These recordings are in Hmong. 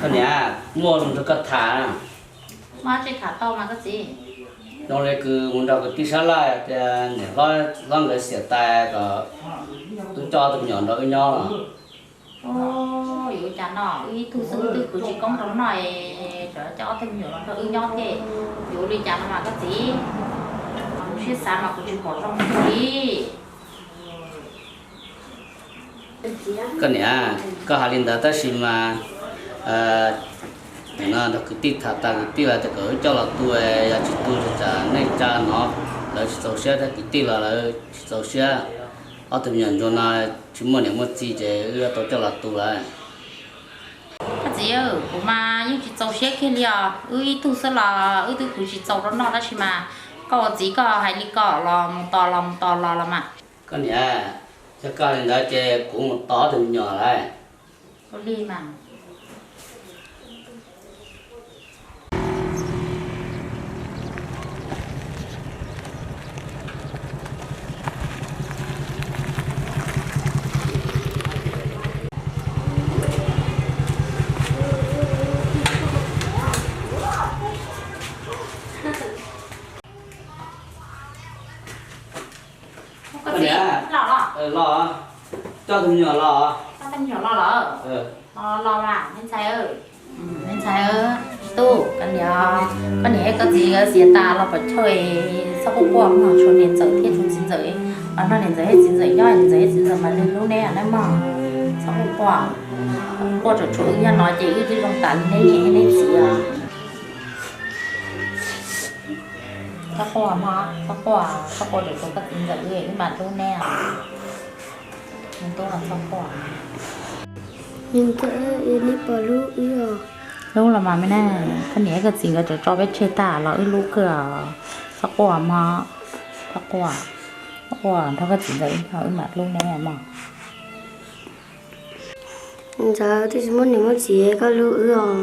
Koj niam, muaj lus nrog koj tham. Muaj dab tsi tham tau mas koj txiv? Zoo li kws mus nrog kwv tij sab laj tias niam hlob nkawd xiam tas kom wb coj ob tug me nyuam nrog wb nyob los. Yuav ua cas no, wb ib tug xwb twb khwv tsis koob rau no, coj ob tug me nyuam los nrog wb nyob thiab, yuav ua li cas no mas koj txiv? Kuv siab xav mas kuv tsis pom zoo li. Koj niam, koj hais li ntawd tab sis mas no nrog kwv tij tham tas kwv tij los tias kom wb coj los tu, yog tsis tu tsam nej tsa no lawv tsis txaus siab thiab kwv tij los lawv tsis txaus siab. Ob tug me nyuam ntsuag no tsis muaj niam muaj txiv ces wb yuav tau coj los tu lawm. Koj txiv, kuv mas yeej tsis txaus siab kiag li os, wb ib tug xwb los wb twb khwv tsis txaus rau noj tab sis mas koj ua txiv koj hais li ko los mus tos los mus tos los los mas. Koj niam, yog koj li ntawd ces kuv mus tos ob tug me nyuam lawm. Ua li mas. Koj txiv, los los? Los, coj tus me nyuam los. Coj tus me nyuam los lawm? Los los mas me ntxhais. Me ntxhais, tub, koj niam, koj niam thiab koj txiv nkawd xiam tas los pom chaw, txhob quaj quaj mog, tshuav niam ntxawm thiab tshuav txiv ntxawm, los nrog niam ntxawm thiab txiv ntxawm nyob, niam ntxawm thiab txiv ntxawm mas nws hlub neb na mog. Txhob quaj quaj, quaj tsuas tshuav wb nyob no ces wb twb zoo tas li neb niam thiab neb txiv os. Txhob quaj mog, txhob quaj, txhob quaj, tsuas tshuav koj txiv ntxawm wb, wb mam hlub neb os. Neb tub los txhob quaj. Niam ntxawm, neb puas hlub wb os? Hlub los mas me ne, koj niam koj txiv nkawd tso tso peb tseg tag los wb hlub kawg os. Txhob quaj mog, txhob quaj, txhob quaj, nrog koj txiv ntxawm wb nyob wb mam hlub neb mog. Niam ntxawm, twb tsis muaj niam muaj txiv koj hlub wb os.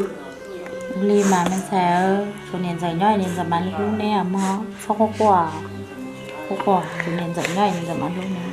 Li mas me ntxhais, tshuav niam ntxawm nyob niam ntxawm mam li hlub neb mog, txhob quaj quaj, quaj quaj, tshuav niam ntxawm nyob niam ntxawm mam hlub neb.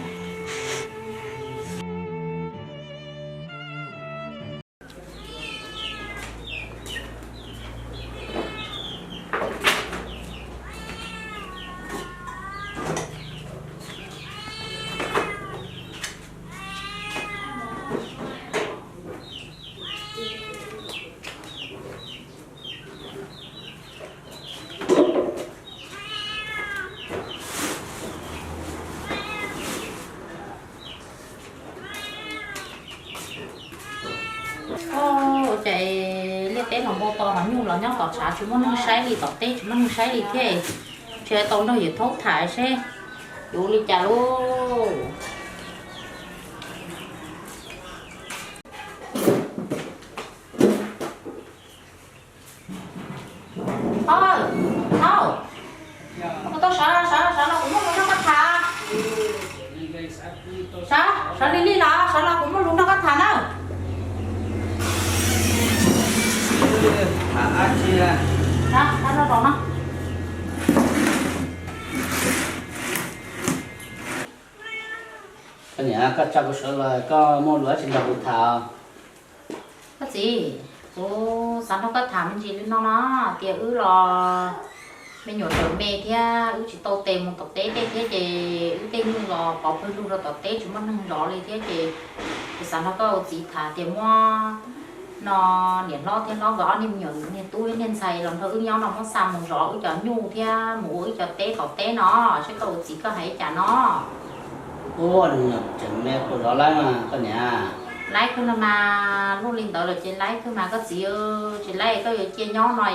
Ua cas liaj teb los npau taws los nyuj los nyob tom tshav tsis muaj neeg saib li, tom teb tsis muaj neeg saib li thiab. Tsis tau nrog yawm thaub tham seb yuav ua li cas lauj. Thaub, Thaub, kuv tau sawv, sawv, sawv los kuv muaj lus nrog koj tham. Sawv, sawv lig lig los sawv los kuv muaj lus nrog koj tham na. Tham dab tsi? Sawv, sawv los no. Koj niam, koj tsa kuv sawv los koj muaj lus dab tsi nrog kuv tham? Koj txiv, kuv xav nrog koj tham me ntsis li no no, tias wb los me nyuam tseem me thiab wb tsis tau tes mus tom teb tej thiab ces wb tej nyuj los pov pawg lug rau tom teb tsis muaj neeg zov li thiab ces kuv xav nrog koj ua txiv tham tias muab no niam hlob thiab hlob nkawd ob niag me nyuam niag tub niag ntxhais los nrog wb nyob no muab xa mus zov wb cov nyuj thiab mus ua wb cov teb tom teb no, seb koj ua txiv koj hais li cas no. Ua niam tseem me puas zov laib mas koj niam? Laib kawg no mas, luaj li ntawd lawm ces laib kawg mas koj txiv, tsis laib koj yuav cia nyob no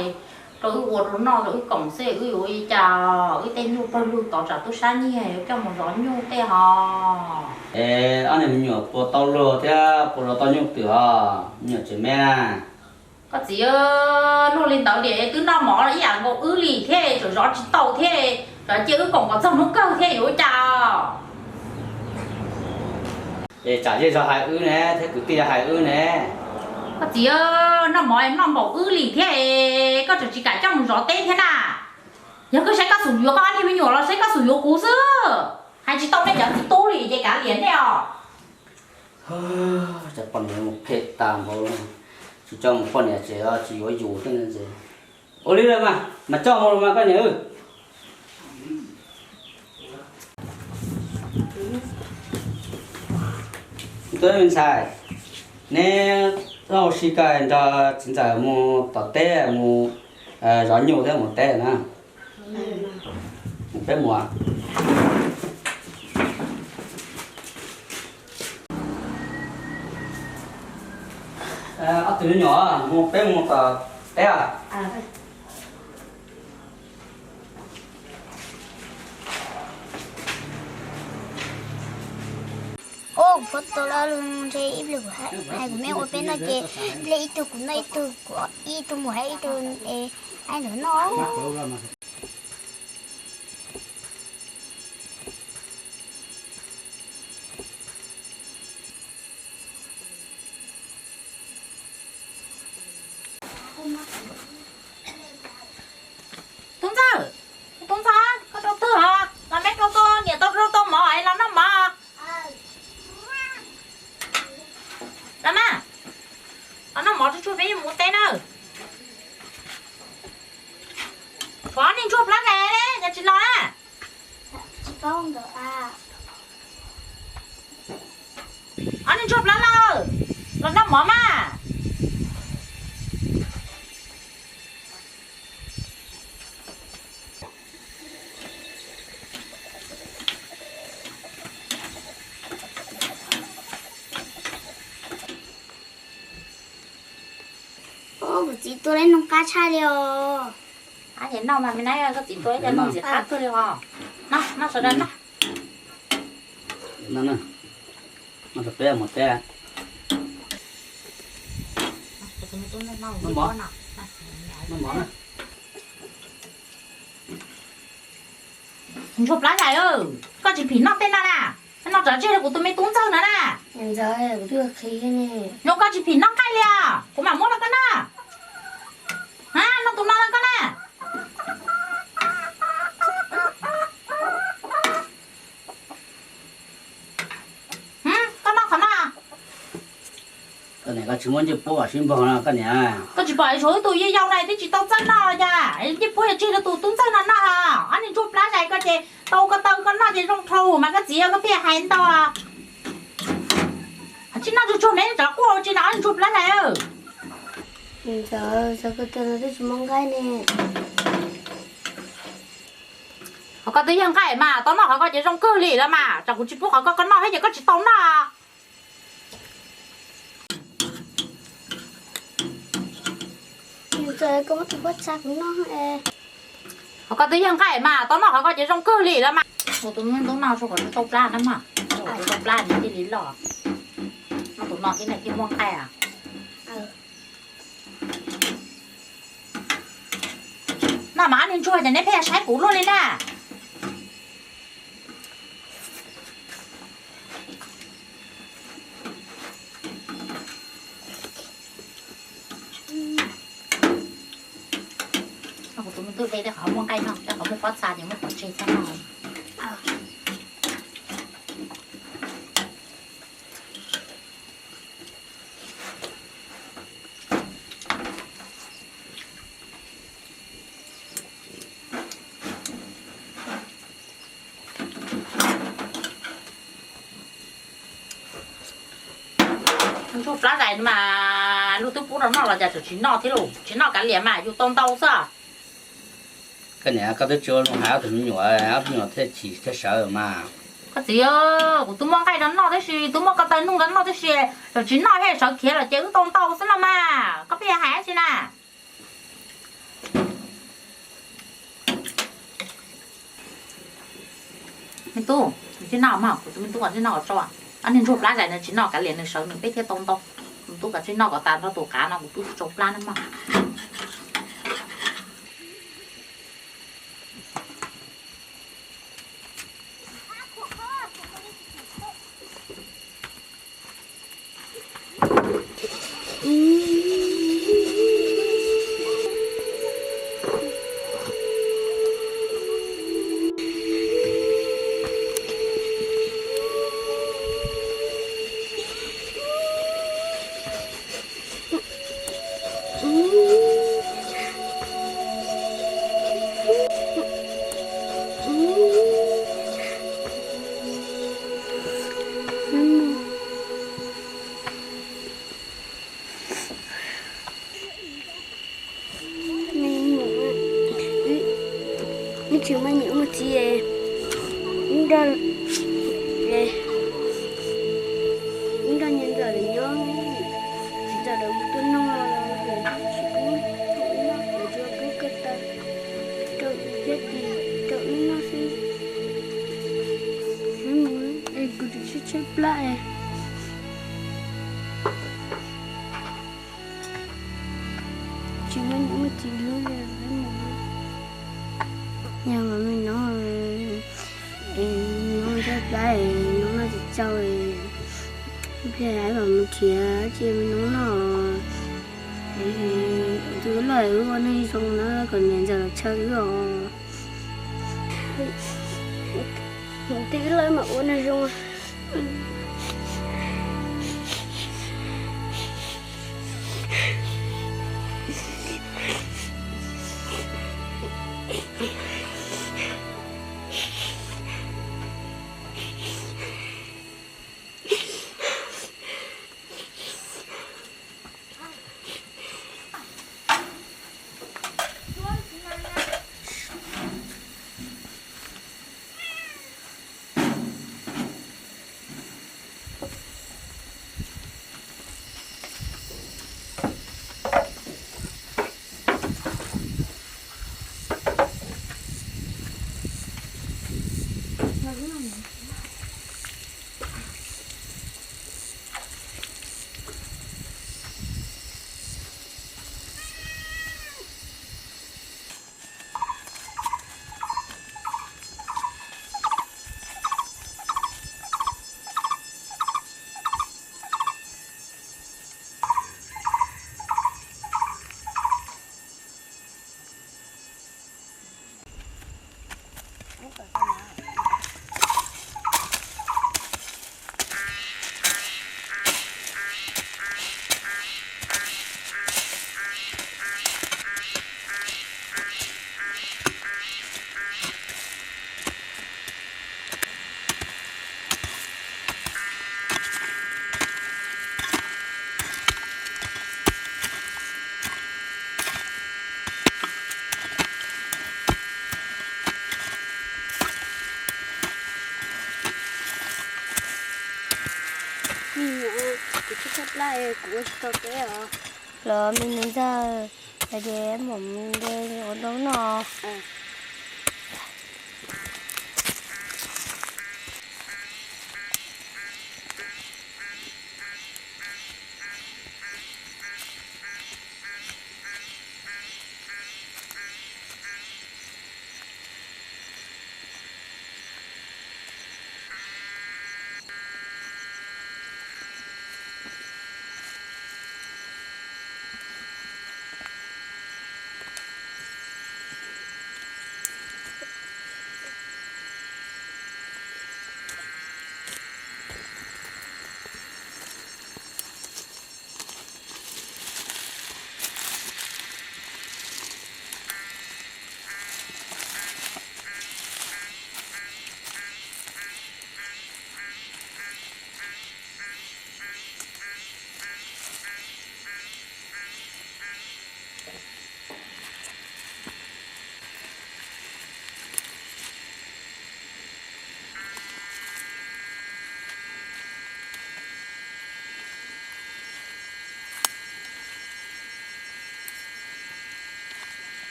rau wb ua rau noj rau wb koom xwb wb yuav ua li cas, wb tej nyuj pawg lug tod tsam tub sab nyiag yuav coj mus zov nyuj tej ho. Es ob niag me nyuam puas tau luag thiab puas zov tau nyuj twm os, me nyuam tseem me na? Koj txiv, luaj li ntawd li twb noj mov ib yam nkaus wb li thiab tseem zov tsis tau thiab, tseem cia wb koom kom txog hnub kawg thiab yuav ua cas? Es tsam zej zog hais wb ne thiab kwv tij hais wb ne. Koj txiv, noj mov noj npaum wb li thiab, koj tseem tsis kam coj mus zov teb thiab na. Yog koj saib koj xum yuav koj ob niag me nyuam los saib koj xum yuav kuv xwb. Hais tsis tau nej cov txiv tub li ces kav liam nej os. Cov poj niam mus phem tas npaum li, Tsis coj mus poj niam ces tsis yuav yus thiab ntag. Ua li los mas, mas coj mus los mas koj niam. Tuaj me ntxhais, neb ua si koj nrog txiv ntxawm mus tom teb mus zov nyuj thiab mus teb na. Peb mus. Ob tug me nyuam, mus peb mus tom teb os. Kuv phob tau lawm, ntshe ib pliag kuv hais kuv me ua peb noj ces ib pliag ib tug kuv noj ib tug, kuv ib tug mus hais ib tug es hais lawv noj. Tub Ntxawg, Tub Ntxawg, koj rau twg os? Los meb rau tau niam tau rau tau mov es los noj mov. Los mas, los noj mov tsuag tsuag peb yuav mus ua teb na. Pov niag ntsuag plab zais, yog tsis los na. Ob niag ntsuag plab lawm, los noj mov mas. Kuv txiv tua lawm, noj qab tshaj li os. Qab ces noj mas me nab, koj txiv tua ib co noj ntxim qab kawg li os. Noj, noj sawv daws noj. Noj, noj rau peb mus teb. Noj mov, noj mov na. Ntsuag plab zais, koj tsis phim noj tej no na. Noj tsam tseg rau kuv tus me tub Ntxawg no na. Zoo koj tsis phim noj nqaij li os, kuv mam muab rau koj noj. Noj tus no rau koj na. Koj noj qhov no. Koj niam, koj tsis muab ncej puab kom sib npaug no koj niam. Koj tsis pom ib tug yau yau na twb tsis tau txawj noj cas, ncej puab yuav tseg rau tus tub Ntxawg no noj. Ob niag ntsuag plab zais koj ces tau ko taw koj noj ces zoo dhau mas koj txiv, koj pheej hais ntau. Tsis noj tsuag tsuag me tsov quaj ua tsi na ob niag ntsuag plab zais. Ntxawg, xav ko taw no twb tsis muaj nqaij ne. Qhov koj twb yog nqaij mas tau noj qhov koj ces zoo kawg li lawm mas, tsam kuv tsis pub qhov koj koj noj thiab ces koj tsis tau noj. Ntxawg, koj muab tus pob txha kuv noj. Qhov koj twb yog nqaij mas tau noj qhov koj ces zoo kawg li lawm mas. Ua tus me tub noj tsuag kom tau plab na mas. Tau plab nws thiaj li loj. Noj tus no thiab nws thiaj muaj nqaij. Noj mas ob niag ntsuag ces neb pheej saib kuv luaj li na. Kuv tus me tub de tej qhov muaj nqaij noj, tej qhov muaj pob txha ces muab pov tseg txhob noj. Ntsuag plab zais mas luag twb pub rau noj los cas tseem tsis noj thiab lauj, tsis noj kav liam mas yus tau ntau xwb. Koj niam, koj twb tsis ua zoo hais ob tug me nyuam, ob tug me nyuam thiaj chim thiaj sawv mas. Koj txiv, kuv twb muab nqaij rau noj tib si, twb muab ko taw noj rau noj tib si, tseem tsis noj thiaj sawv khiav los ces wb tau ntau xwb no mas, koj pheej hais dab tsi na. Me tub, nws tsis noj mas, kuv tus me tub kom tsis noj kom tso. Ob niag ntsuag plab zais nws tsis noj kav liam nws sawv nws peb thiaj tau ntau. Kuv tub kom tsis noj kom tas nrho tus qav no kuv tub tsis tso plab na mog. Wb tsis muaj niam muaj txiv, wb nrog, wb nrog niam ntxawm lawv nyob, txiv ntxawm lawv tuaj nug los lawv tsis pub, wb noj lawv tsuas pub ko taw rau wb thiab ris rau wb noj xwb. Wb mus es kuv tsis tshaib tshaib plab es tsis muaj niam muaj txiv hlub li, wb mus. Yog mas me noob, me noob tshaib plab, me noob noj tsis txaus, ib pliag wb mam mus nrhiav ib tsi me noob noj. Tus wb loj wb ua neeg zoo na, kom niam ntxawm los tshaw wb os. Tus wb loj mam ua neeg zoo. Me nyuam, kuv tshaib tshaib plab, kuv ua tsis tau teb os. Los me niam ntxawm, hais tias mam nce ua ntau noj.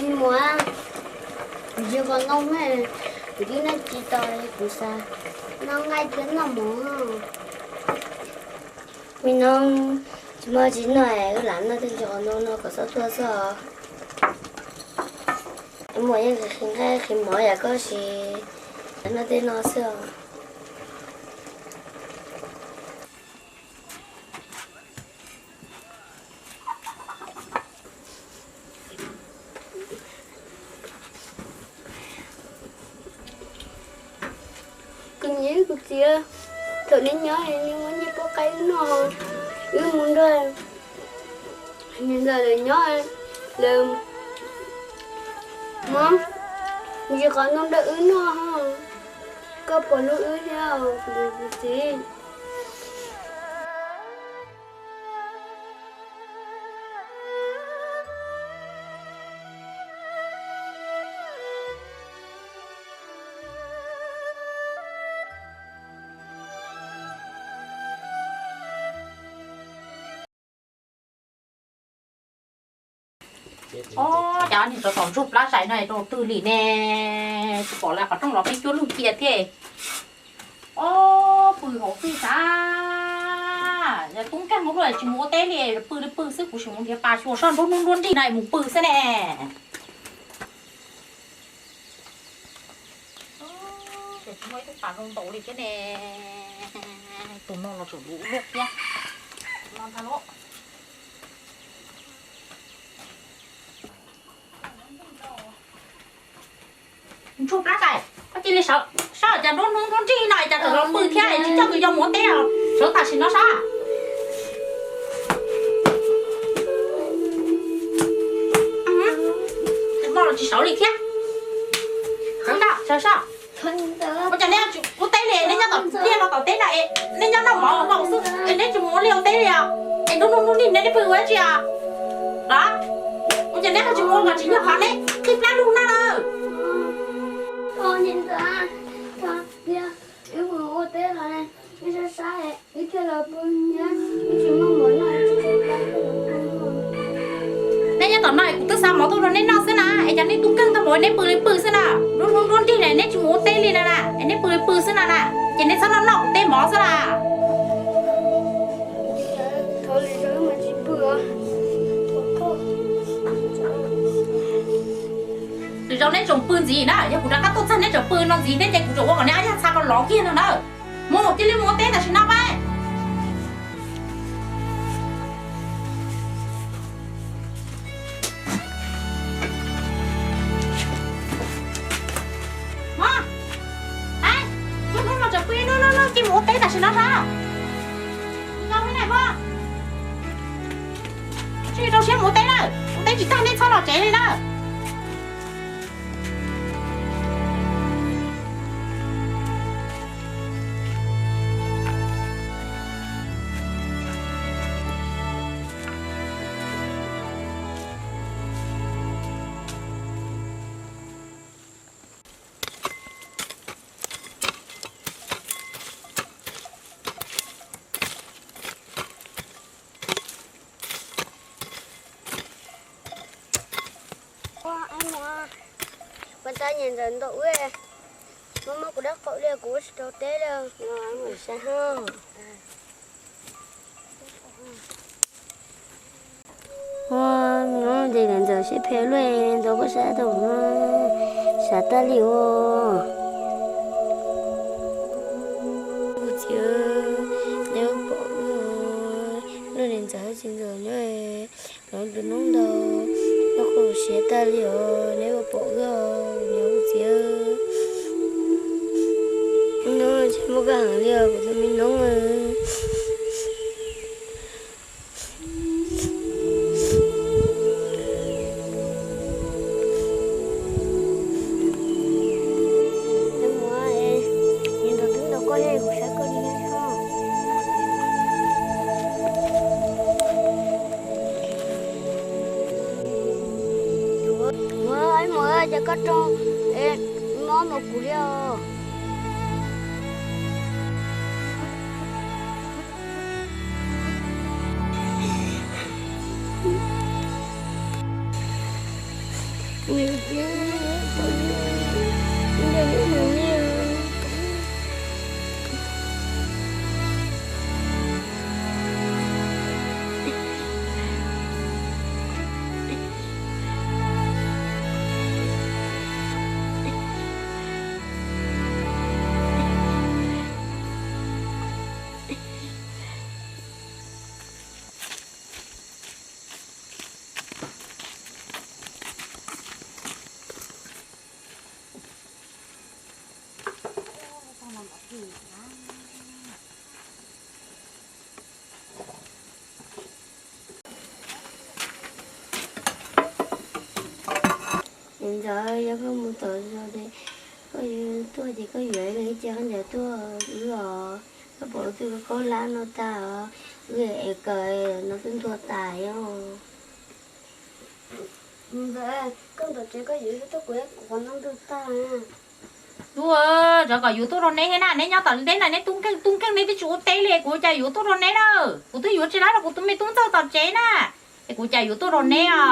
Me muam, kuv tsis pom ntoo na, kuv twb noj tsis tau li kuv xav noj nqaij thiab noj mov. Me noob, Muaj tsis noj es wb lam noj tej ntsis qos ntoo no kom txhob tuag xwb os. Muaj yeej qhis nqaij qhis mov yam koj siv, noj tej no xwb os. Kuv niam kuv txiv, thaum neb nyob neb muab nyiaj pub qab wb noj, wb mus nrog niam ntxawm lawv nyob, lawv muab ntsis qos ntoo rau wb noj. Koj puas hlub wb thiab kuv niam kuv txiv? Ob, cas niag tsov tom ntsuag plab zais no rau twg li ne? Tsis pom lawv qhov rooj los peb cuab lug cia thiab. Ob, pw hauv xwb sas. Yog tub nkeeg ua luaj tsis mus ua teb li, pw li pw xwb, kuv sim mus nrhiav pas xyuas soj nruab hnub nruab nrig no mus pw xwb ne. Ces tsis muaj ib tug pas zoo ntaus li thiab ne. Tus no los tseem luv luaj thiab. No ntag lauj. Ntsuag plab zais, koj cia li sawv, sawv cas nruab hnub nruab nrig no cas tseem los pw thiab, tsis coj kws yau mus ua teb os, sawv tam sim no sas. Tes moj los tsis sawv li thiab. Sawv sas, sawv sas. Ua cas neb ua teb li, neb nyob tom liaj no tom teb na es neb nyob noj mov noj xwb es neb tsis mus ua liaj ua teb li os? Es nruab hnub nruab nrig ne neb pw ua dab tsi os? Los, ua cas neb ho tsis mus ua mas tsis yog qhov neb qhib plab lug no lawm. Neb nyob tom no es kuv twb xa mov tuaj rau neb noj xwb na, es cas neb tub nkeeg tau mus neb pw li pw xwb na, nruab hnub nruab nrig na neb tsis mus ua teb li na na, es neb pw li pw xwb na na, ces neb txhob noj noj kuv tej mov xwb na. Lwm zaus neb tseem pw ntxiv na, yog kuv rov qab tuaj txog neb tseem pw no ntxiv thiab ces kuv tseem ua kom neb ob yag txha ko lov kiag no na. Mus cia li mus ua teb tam sim no pab. Mog, hnub no tseem pw no no no cia mus ua teb tam sim no sas. Nyob me na mog, tsis rau siab mus ua teb na, ua teb tsis tag neb txhob los tsev li na. Ua tas niam ntxawm ntaus wb, muab muab kuv dab qaum li kuv ua tsis tau teb li. Ua, nyob ces niam ntxawm siab phem luaj, ntxawm kuj sab tau, sab tag li os. Kuv txiv, neb pom luaj niam ntxawm tsis ntxawm nyob, los tus noob ntau, noj qhov siav tag li os, neb ua pom wb os, nyob kuv txiv. Nyob tsis muaj koj heev li os kuv tus me noob. Ua, ib muam, ces koj raug mob npaum kuv li os. Ntxawm, yog koj mus tom zos ces koj yuav tuaj ces koj yuav ib leeg ib ce khaub ncaws tuaj wb os. Koj pom wb tug khaub hlab no tag os, wb es kawm no twb ntuag tas os. Ntxawm, koj ntawm tsev koj yuav tuaj kuv ib qho no ntug tag. Tub, rov kom yus tuaj rau neb thiab na, neb nyob tom teb na neb tub nkeeg tub nkeeg neb twb tsis ua teb li, kuv cas yuav tuaj rau neb na. Kuv twb yuav tsis lab rau kuv tus me tub ntxawg tom tsev na, es kuv cas yuav tuaj rau neb os.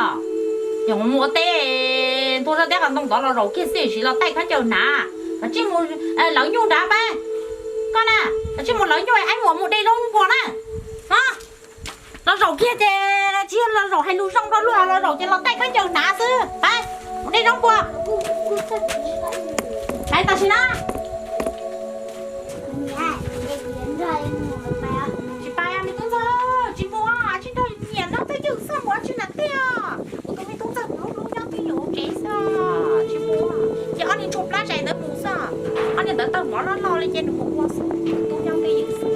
Yog mus ua teb ntua zaj teb qos ntoo tod los zaum kiag xwb, sim los taij khaub ncaws hnav. Koj tsij mus lawv nyuj nrad pab koj na, koj tsij mus lawv nyuj, aib muam mus de zaub npua na. Los zaum kiag ces tsis yog los zaum hais lus zoo rau luag, los zaum ces los taij khaub ncaws hnav xwb. Pab, mus de zaub npua. Pab tam sim na. Tsis pab me tub ntxawg, tsis mus, tsis nrog niam nrog peb ywg xwb, mus tsis nram tej os. Kuv tus me tub ntxawg kuv lub hlub nyob twj ywm hauv tsev xwb, tsis mus. Ces ob niag tshuav plab zais ntawd mus xwb, ob niag ntawd tawg mov loj loj li ces nws mus ua xwb, tub nyob twj ywm xwb.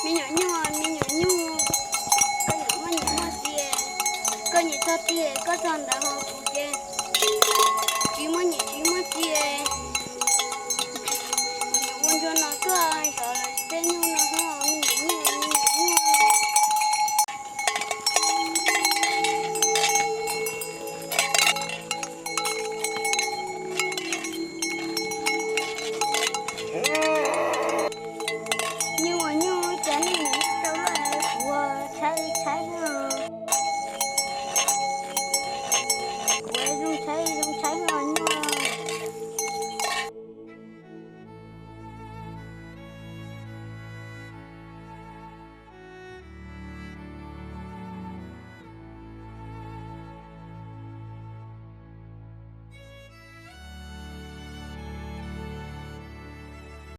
Me nyuam nyuj, me nyuam nyuj, koj niam muaj niam muaj txiv, koj niam txog tiag koj txog ntawd ho kuv ces tsis muaj niam tsis muaj txiv. Zaum no tuaj zov lawv tej nyuj no.